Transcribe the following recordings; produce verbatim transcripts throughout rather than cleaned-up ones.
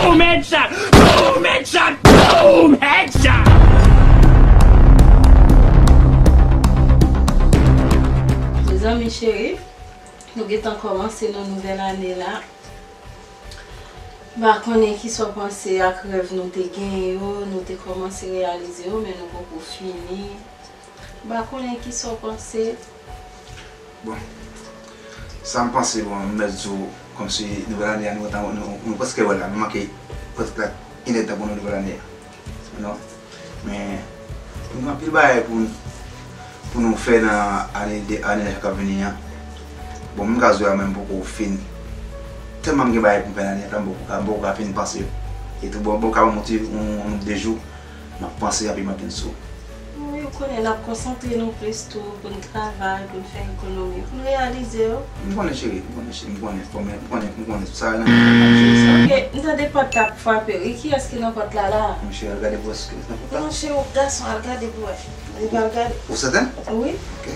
Boom, headshot! Boom, headshot! Boom, headshot! Mezanmi cheri, nou gentan kòmanse nan nouvèl ane la. M pa konnen kisa w panse ak rèv nou te genyen yo, nou te kòmanse reyalize yo, men nou poko fini. M pa konnen kisa w panse. Bon, sa m panse, bon, m mèt di w, kòmsi nouvèl ane a, nou, nou, nou, nou prèske wè l la, nou manke prèske la, inèdtan pou nou nouvèl ane a. Non. Men, nou gen anpil bagay pou, pou nou fè nan ane de, ane k ap vini an. Bon, menm ka di w la, menm poko fin. Tèlman m gen bagay pou m fè nan ane an, m poko ka, m poko ka fin panse yo. E tou, bon, bon, ka ban m yon ti, yon, yon de jou, m ap panse, epi m ap vin sou. Wi, ou konnen n ap konsantre nou plis tou pou n travay, pou n fè ekonomi, pou n reyalize yo. M konnen, cheri, m konnen, cheri, m konnen, fò, men m konnen, m konnen tout sa nan, nan jere sa. Ok, m tande pòt la ap frape. E kiyès ki nan pòt la la? Monchè, al gade pou wè si kiyès nan pòt la. Monchè, ou gason, al gade pou wè. Ou pral gade. Ou sètèn? Wi. Ok.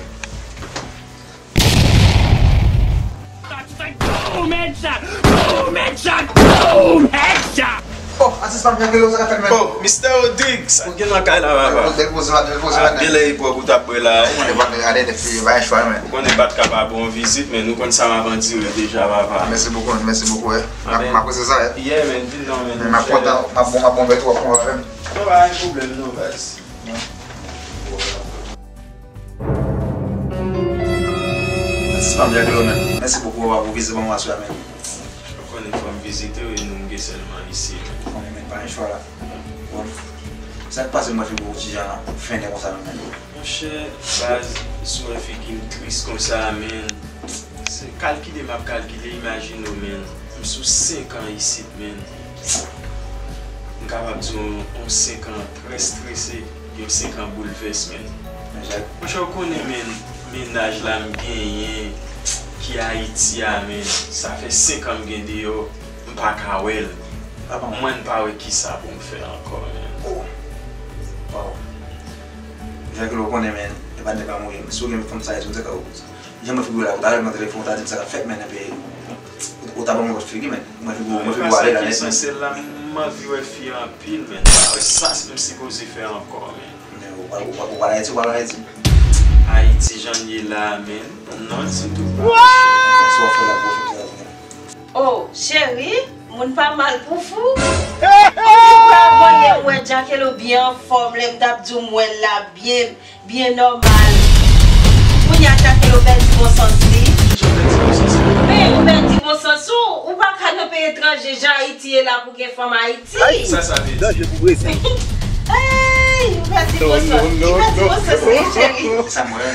Boom, headshot! Boom, headshot! Boom, headshot! Oh, asistan, byen gelo, sa ka fè l menm. Oh, Mistè Rodrigue, sa k gen nan kay la, papa? Bèl poze, bèl poze. Ah, gen lè e pwòp ou t ap bwè la. Ou konnen pa t ka ba yon vizit, men nou konn sa m ap andire deja, papa. Mèsi bokou, mèsi bokou, eh. M ap, m apresye sa, eh. Yeah, men, vin non, men. M ap kontan, m ap bon, m ap bon, bèl twòp, konn avè m. Non, pa gen pwoblèm, non, baz. Mèsi bokou, papa, pou vizit ban mwen aswè a, men. Ou konnen fò m vizite w e nou m gen sèlman isit. Ou konnen, men, pa gen chwa la. Bon, sa k pase, mwen fè gwo ti jan fennen konsa nan men. Monchè, baz, si w wè figi m tris konsa, men, se kalkile m ap kalkile, imajine w, men, m sou senk an isit, men. M kapab di w, yon senk an trè strese, yon senk an boulvès, men. Monchè, ou konnen, men, mennaj la m genyen, ki Ayiti a, men, sa fè senk an m gen deyò, m pa ka wè l. Mwen, m pa wè kisa pou m fè ankò, men. Oh. Wow. Jacques, ou konnen, men, e pa de pa mouri. Si w gen fanm sa, ou te ka Jan mwen figi w la, ou ta rele nan telefòn, ou ta di m sa k ap fèt, men, epi ou, ou ta ban mwen lòt figi, men. Mwen figi w, mwen figi w ale la nèt, men. Esansyèl la, m anvi wè fi anpil, men. M pa wè sa m sipoze fè ankò, men. Men ou, ou, ou, ou pral Ayiti, ou pral Ayiti? Ayiti, jan l ye la, men. Non, ditou. Sa w ap fè la pou w fè sa, men. Oh, cheri, moun pa mal pou fou. Ou pa konnen m wè Jackelo byen anfòm, lè m t ap di w m wè l la byen. Byen nòmal. Kounye a Jackelo pèdi bon sans li. Men ou pèdi bon sans ou, ou pa ka nan peyi etranje, jan Ayiti ye la pou gen fanm Ayiti. Sa, sa vle di. Danje pou Brezil. Ey, ou pèdi bon sans. Li pèdi bon sans li, cheri. Sa mwen.